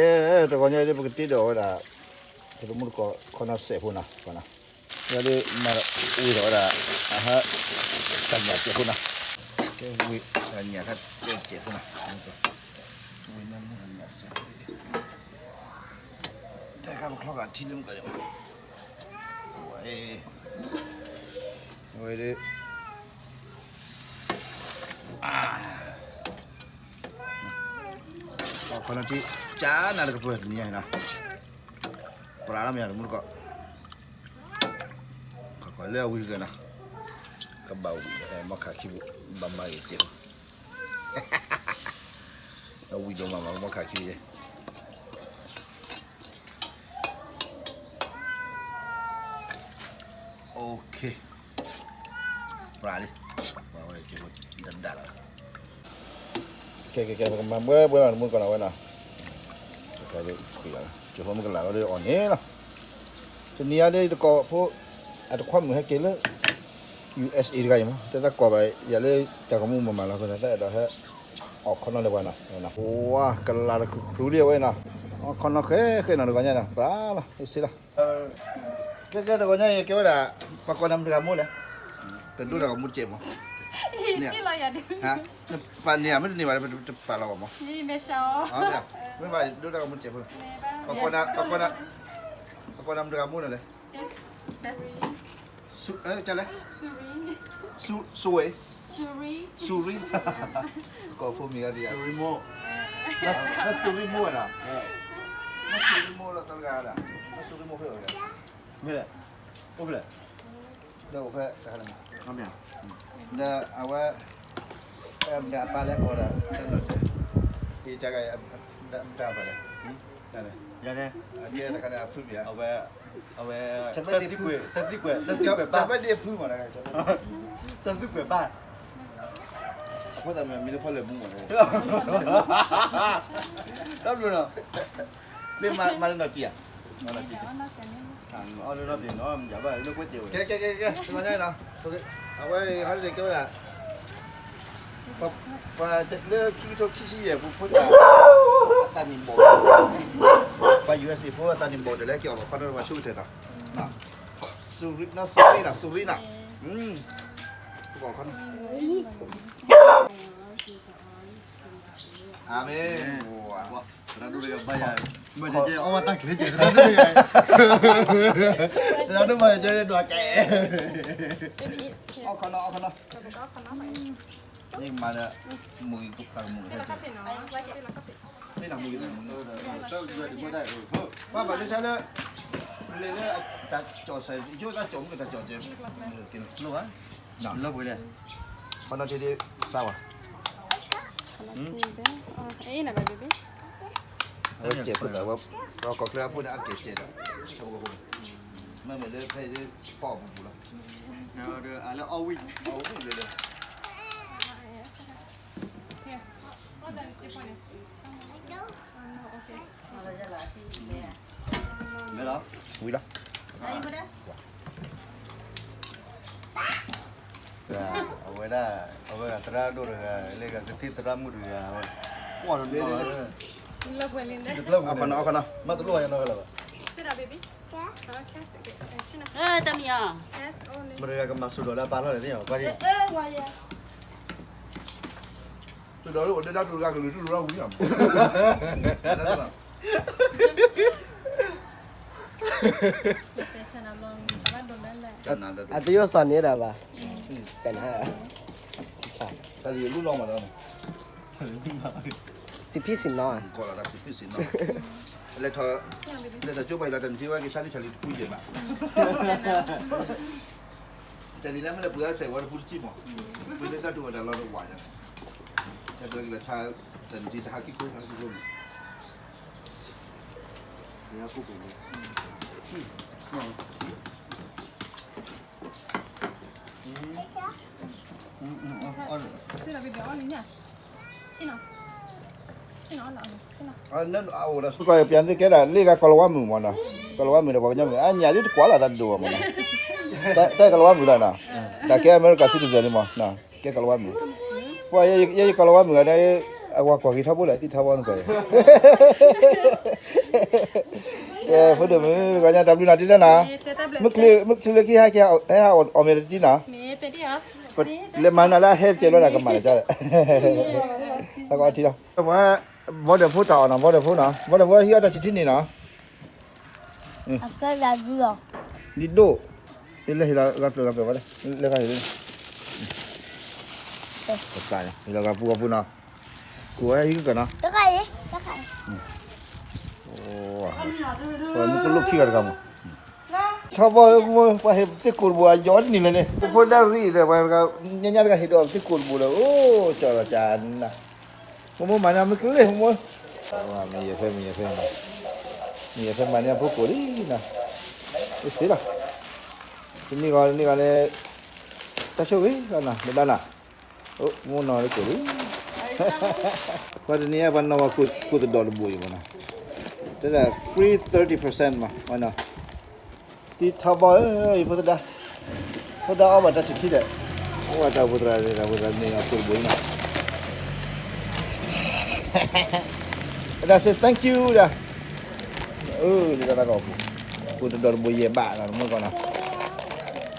ကဲ, တဂီၤညါအံၤ ပကတ့ဒီးဝဲဒၣ် ပတမူတကိး ခီနီၢ်စဲးဖိနီၤ, ယဒ်မၤဝံၤဒီးဝဲဒၣ် အဟါ တၢ်ညၣ်စဲးဖိနီၤ, ကဲဝံၤ တၢ်ညၣ်ခါတဲစဲးဖိနီၤ, ဝံၤမ့ၢ်မူတၢ်ညၣ်စဲးဖိ, တၢ်ခါပချီဂာ်ထံလၢမုၢ်ကီၢ်န့ၣ်မး, ဝဲ ဝဲဒ် ခီနီၢ်ထံ ကၠါနၤတကပၤတနံၤညါနီၤ, ပြးလီၤမ့ၢ်တမူတကိး, ခီခီလၢအဝံၤကနီၤ, ကဘၣ်ဝံၤ မီၢ်ခးခံပူၤ ဘၣ်မၤဂ့ၤကဲ, အဝံၤဒိၣ်မးမး မီၢ်ခးခံပူၤ OK, ပြးလံ, ဝဲကဲဒၣ်လီၤ, ကဲကဲကဲ ပကမၤဘှဲဘှဲနီၤ တမူတကိးနီၤဝဲနီၤ, ကဲဒ်ခွံလီၤ, ကဲဖိမုၣ်ကလၤဝဲဒ်အီၤန့ၣ်လီၤ, တနံၤအံၤဒ်တကိးဖိ အတခွါမုၣ်ဟဲက့ၤလၢ ယူၢ်အ့းအ့း တဂၤအံၤမး တသးကိးဘၣ် ယၤလၢတၢ်ကမူမၤမၤလီၤ ပသးအဲၣ်ဒိးဟဲ အီၣ်ခီနီၢ်လၢပှၤနီၤ, ဝါ ကလၤတခုၣ်ခုၣ်လံအဝဲနီၤ, အီၣ်ခီနီၢ်ဃဲဃဲနီၤ တဂီၤညါနီၤ ပြးလီၤ အ့ၣ်စ့လီၤ ကဲကဲတဂီၤညါအံၤ ကဲဝဲဒၣ် ပှၤကိးနၤမတၤဂၤမိၢ်လဲၣ်, ပဒိတၢ်ဂီၤမူတစဲးမး, ပာ်န့ၢ်ဧါ မ့ၢ်တန့ၢ်ဘၣ် ပပာ်လီၤဘၣ်မး, မ့ၢ်ဘၣ်ဒိတၢ်ဂီၤမူတစဲးဖိလီၤ, ပှၤကိးနၤ ပှၤကိးနၤမတၤဂၤမိၢ်လဲၣ်, ကလဲၣ် စူဝ့ စူရံ, ကိးဖိမံၤဂၤဒ်ယၤ, လၢစူရံမိၢ်ဝဲဒၣ်, လၢစူရံမိၢ်လီၤတဂၤဒၣ်, လၢစူရံမိၢ်ဖဲလဲၣ်, မ့ၢ်လဲၣ်, အိၣ်ဖဲလဲၣ်, လၢအိၣ်ဖဲတခါလၢ, လၢအဝဲ မတၤအပၢ်လဲၣ်ကိးဒီး, မတၤအပၢ်လဲၣ်, ယၤန့ၣ်, အကဲတခါလၢအဖုမံၤဧါ, အဝဲ တသံကွဲး, တသံကွဲး, တသံကွဲးဘၣ်, တသံကွဲးဘၣ်, အဖိသၣ်မ့ၢ်မံၤလၢဖီလဲၣ်မူမး, တဘျီနီၤ, မ့ၢ်မၤလၢနီၢ်တံၢ်ဧါ, မၤလၢနီၢ်တံၢ်, အီၣ်လၢနီၢ်တံၢ်နီၤ, မ့ၢ်ယၤဘၣ်လၢကွဲးတဲဝဲ, ကဲကဲကဲကဲ, အဝဲဟီဒ်န့ၣ်ကဲဝဲဒၣ် ပှၤလၢခံကထိခံဆံယဲၢ်ပူၤဖိသၣ် အသးနံၣ်ဘီၣ်, ပှၤ ယူၢ်အ့းအ့း ဖိအသးနံၣ်ဘီၣ်ဒီး လဲၤက့ၤအီၣ်ဘၣ်ခီနီၣ် ပှၤဆိကတၢၢ်နီၤ, စူရံနီၤ စူရံနီၤ စူရံနီၤ, ပကအီၣ်ခီနီၣ်, အၤမ့ၣ်, သရၣ်ဒိၣ်တဂၤဘါယၤ, မ့ၢ်ကဲအီၣ်ဘၣ်တၢ်ချ့ကဲ, သရၣ်ဒိၣ်, သရၣ်ဒိၣ်မ့ၢ်ကဲဒွးကဲ, အီၣ်ခီနီၣ် အီၣ်ခီနီၣ် မ့ၢ်မၤဒီး မုၢ်ဂံၢ်ကပၤမုၢ်ဟဲက့ၤ, မ့ၢ်တၢ်မုၢ်ဂံၢ်တၢ်မုၢ်, ဘၣ်ဘၣ်ဒ်ဆါလၢ လဲၤလၢတၢ်ကၠီၣ်စဲး ယိၣ်တၢ်ကၠီၣ်မုၢ်ကတၢ်ကၠီၣ်ကဲ, လိၣ်ဘၣ်, လိၣ်ဘၣ်, ခီနီၣ်ထံဒ်စါဝဲ, အဝဲကဲးဖိသၣ်ဝဲ, ပှၤကီၢ်ချၢအဖိန့ၣ် အကဲးစဲးဒီး, မ့မ့ၢ်လၢဖဲအံၤလၢ ပီၣ်ပူၤပူၤလီၤ, လၢအီၣ်ဝံၣ်, အီၣ်ဝံၣ်လၢလၢ မ့ၢ်လီၤ, ဝံၤလီၤ, အဝဲဒၣ်, အဝဲဒၣ်သရၣ်ဒိၣ်တဂၤ, လၢဂၤကသံၣ်သရၣ်မုၣ်တဂၤ, အီၣ်နီၤ, အီၣ်ခီနီၣ်, အီၣ်ခီနီၣ်, မ့ၢ်တလိၣ်ဝဲနီတဂၤလၢၤဘၣ်, တမံၤအီၤ, မတဂၤကမၤစိးဒီးလၢအပၢ်လီၢ်န့ၣ်သ့ၣ်ညါ, စိးဒီးလၢအိၣ်ဒဲဒၣ်တူၢ်တဂၤကလုာ်တူၢ်လီၤဝံၤလီၤ, အတယိၣ်စီၤန့ၣ်ဒၣ်ဘၣ်, ကနၤ, တၢ်လံၤလူလီၤမးဒီး, စံးဖံးစံးနီၤ, ကီးလီၤတၢ်စံးဖံးစံးနီၤ, လဲၤထီၣ်, လဲၤထီၣ်ကၠိပှၤအံၤလီၤ တနံၤထံဝဲက့ၤဆါလံဆါလံတပူၤယဲၢ်ဘၣ်, တၢ်လံၤလၢမ့ၢ်လဲၤပှ့ၤအါစဲးဝဲတပူၤတစံၣ်မး, ပှ့ၤလၢတၢ်တူၢ်ဝဲတၢ်လီၢ်တဝးယဲၢ်, တၢ်တူၢ်ဝဲက့ၤလီၤဆါ, တနံၤထံတဟါခံခိၣ်ဟါခံခိၣ်န့ၣ် ပၢ်ကဲဒၣ်လ့ၣ်ဂၤကီၤလၤဝါမုၣ်မးနီၤ, ကီၤလၤဝါမုၣ်ဒီးပှၤကညီမုၣ် အညၣ်ဒ်တကွၢ်လီၤသးဒိၣ်မးနီၤ, တၢ်ကီၤလၤဝါမုၣ်လီၤနီၤ, တၢ်ကဲ American citizen န့ၣ်မး, ကဲကီၤလၤဝါမုၣ်, ပှၤယဲယကီၤလၤဝါမုၣ်ဂၤန့ၣ်, အဝဲကွၢ်က့ၤထီဘိလၢ သံထီဘိနကွၢ်, ကဲ ဖိဒိၣ်မုၣ် ကညီတၢ်ဘျုးနီၤ တံၤလၢနီၤ, မုၢ်ချံလၢခံဟဲက့ၤ ဟဲဟးအီၣ်မ့ၤတထံနီၤ, လဲၤမၤနၤလၢအဟဲတကဲးလီၤ တၢ်ကမၤလၢၤကၢ်, သးကအီထံလီၤ, ဘီဒီးဖိတၢ်အီၣ်နီၤ ဘီဒီးဖိနီၤ ဘီဒီးဖိဟံးအီၣ်တၢ်ဆံးထံန့ၣ်နီၤ ဒ်ဒိၣ်, လၢဟ့ၣ်လီၤဂၤဖျၢၣ်ဂၤဖျၢၣ်ဝဲလဲၣ်, လၢဂၤဟ့ၣ်လၢ, ဟ့ၣ်လီၤဂၤပူၤဂၤပူၤနီၤ, ကိးဝဲဟံးကကနီၤ, မုၢ်ကလိၣ်ခံဂၤတဂၤမး, ထီဘီမ့ၢ်ပှၤဟ့ၣ်သ့ၣ်ကိၢ်တဘိ အယီၤဒ်န့ၣ်လဲၣ်န့ၣ် ပဖိဒါရံၣ်ဒီး ပှၤညါညါတဂၤဟ့ၣ်ဒီးသ့ၣ်ကိၢ်တဘိဒီး အိၣ်ကၠီလီၤကၠးနး, မိၢ်မိၢ်မၤန့ၢ်မုၢ်ကလ့ၢ်မိၢ်, မ့ၢ်ယဲၢ်ဖဲ မ့ၢ်ယဲၢ်ဖဲ, မ့ၢ်ယဲၢ်ဖဲမၤန့ၢ်ဖိကိၢ်လံနီၤ, အ့ၣ်စ့လီၤ, တနံၤဂီၤတနံၤဂီၤန့ၣ်, တၢ်ဆိၣ်ဂ့ၤလီၤနီၤ မ့ၢ်ဒၣ်နီၤ, အိၣ်မိၢ်နီၤလၢကိၢ်လံ ပှၤတနံၤအံၤ ပှၤနီၣ်ဘၣ်ကိၢ်သဒီးတဘိအံၤမးနီၤ, တဲဒၣ် free thirty percent မး, သံထီဘီဧၢ ယဖိသဒါ, ဖိဒါအီၣ်ဘၣ်တၢ်ဆံးထံဒီး, အိၣ်ဘၣ်တၢ်အိၣ်ဖှိၣ်သရၣ်ဒီး တၢ်အိၣ်ဖှိၣ်သရၣ်န့ၣ်အီၤကိၢ်တဘိအံၤနီၤ, ဝဲဒၣ် say thank you ဒၣ်, အၢ လၢတၢ်သးကီၢ်ပူၤ, ကိၢ်သဒီးတဘိယဲၢ်ဘးနီၤ တမုၢ်ကီၢ်နီၤ,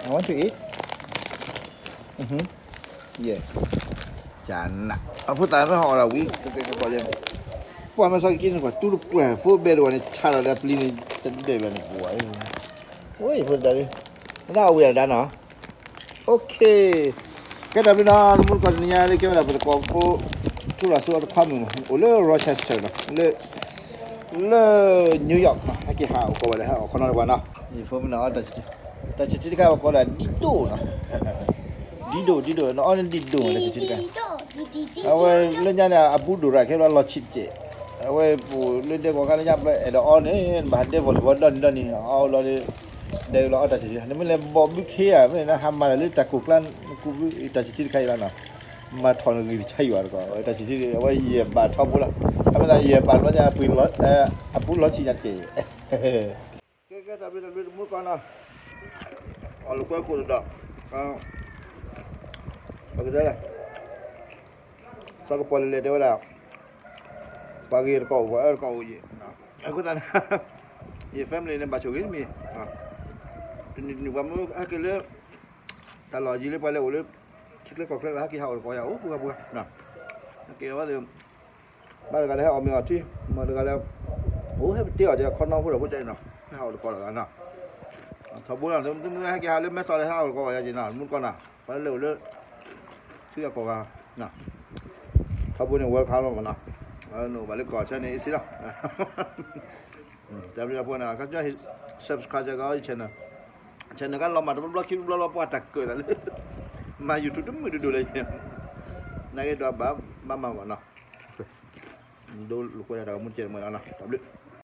I want to eat, ယဲၢ်, ကနး, အဖိသၣ်မ့ၢ်ဟးအီၣ်လၢဝံၤ ကကကီၢ်ယဲၢ်, ပှၤမ့ၢ်စီကက့န့ၣ် ပှၤတူၢ်တပှဲၤ ဖိဘဲတဝဲန့ၣ် ဆးလီၤလၢပျံၤန့ၣ် တဒဲးဘၣ်န့ၣ် ပှၤ, အိၣ် ယဖိသဒါလံ, နဒၣ်အဝံၤအဒၣ်နီၤ, okay, ကဲတၢ်ဘျုးနီၤ တမုၢ်ကီၢ်တနံၤညါလၢကဲဝဲဒၣ်ပသကိးဖိ ထူရၤစိအတခွါမုၣ်မး အိၣ်လၢ Rochester နီၤ, လၢ လၢ New York နီၤ ဟဲက့ၤဟးအိၣ်ကိးဝဲဒၣ် ဟဲအီၣ်ခီနီတပှၤနီၤ, ယဖိမ့ၢ်နအီၣ်တၢ်ဆံးထံတခါ ပကိးဒၣ်ဒ်ဒိၣ်နီၤ, ဒ်ဒိၣ်ဒ်ဒိၣ် နအီၣ်န့ၣ်ဒ်ဒိၣ်မး တၢ်ဆံးထံတခါ, အဝဲလၢညါန့ၣ် အဘူးဒိၣ်ရၣ်ခဲဘျီလီၤဆံးတကဲး, အဝဲပအိၣ်လၢဒဲကဝီၤခါလၢညါ ပအဲၣ်ဒိးအီန့ၣ် နဘၣ်ဟးဒဲ volleyball ဒီနံၤဒီနံၤ အီလီၤဒီး ဒဲကလီၤအီၣ်တၢ်ဆံးထံ, နမ့ၢ်လဲၤဘီးဘုခ့ဧါ မ့ၢ်နဟးမၤတၢ်လၢ တၢ်ကိၢ်ကျါ နကူးဘုတၢ်ဆံးထံတခါအံၤလီၤနီၤ, မၤထီၣ်နဂံၢ်တခါယွၤတကီး တၢ်ဆံးထံ အဝဲယဲၢ်ဘးထီဘိလီၤ, အမ့ၢ်သးယဲၢ်ဘးလီၤညါ အပူၤလီၤဆံးညါတကဲး, ကဲကဲတၢ်ဘျုးတၢ်ဘျုးတမုၢ်ကီၢ်နီၤ, အီၣ်လၢကွဲကိၣ်တဒီး, ပကတဲလဲၣ်, စီၤကပီၤလဲၤလဲၤတဲဝဲဒၣ်, ပှၤဂ့ၤတကီၢ်အိၣ် ပှၤအၢတကီၢ်အိၣ်ယံၤ, အဃိသတးန့ၣ်, ယ family န့ၣ် ဘၣ်ဆိၣ်ဂ့ၤတမံၤ, တနံၤတနံၤပှၤမ့ၢ်ဟဲက့ၤလၢ တၢ်လီၢ်ယံၤလၢပှၤလဲၤအိၣ်လၢ ထံချၢကီၢ်ချၢ ဟဲက့ၤဟးအိၣ်တကီၢ်ယၤ အိၣ်ပှၤပှၤ, ဟဲက့ၤဝဲ ဘၣ်တဂၤလၢဟဲအီၣ်မ့ၤအီထံ, မ့ၢ်တဂၤလၢ အိၣ်ဟဲပတ့အီၣ်က့ၤခီနီဖိဒီးဖိတဲနီၤ, ဟဲဟးအိၣ်တကီၢ်လီၤနီၤ, ထီဘိလီၤ မ့ၢ်ဟဲက့ၤဟးလၢမဲဆီးလၢဟဲဟးအိၣ်တကီၢ်ယၤက့ၤနီၤ မုၢ်ကီၢ်နီၤ, ပှၤလၢအိၣ်လၢ ထံဂၤကီၢ်ဂၤ, ထီဘိန့ၣ် welcome လီၤမနီၤ, နအိၣ်ဘၣ်လၢကီၢ်ဆၢန့ၣ် easy လီၤ, တၢ်ဘျုးတၢ်ဖှိၣ်န့ၣ် ကစၢ် subscribe ကီး channel, channel ကလီၤမၢ်တဘျီဘျီခံဘျီဘျီ ပှၤတၢ်ကၢၣ်သးလၢ မၤ YouTube တမုာ်ဒိၣ်ဒိၣ်လၢ နာ်က့ဒီးဘၣ်မၤမၤဘၣ်နီၤ, ဒိလိာ်ကွဲဒၣ်တၢ်ဂီၤမူတကဲးတမံၤလီၤနီၤ, တၢ်ဘျုး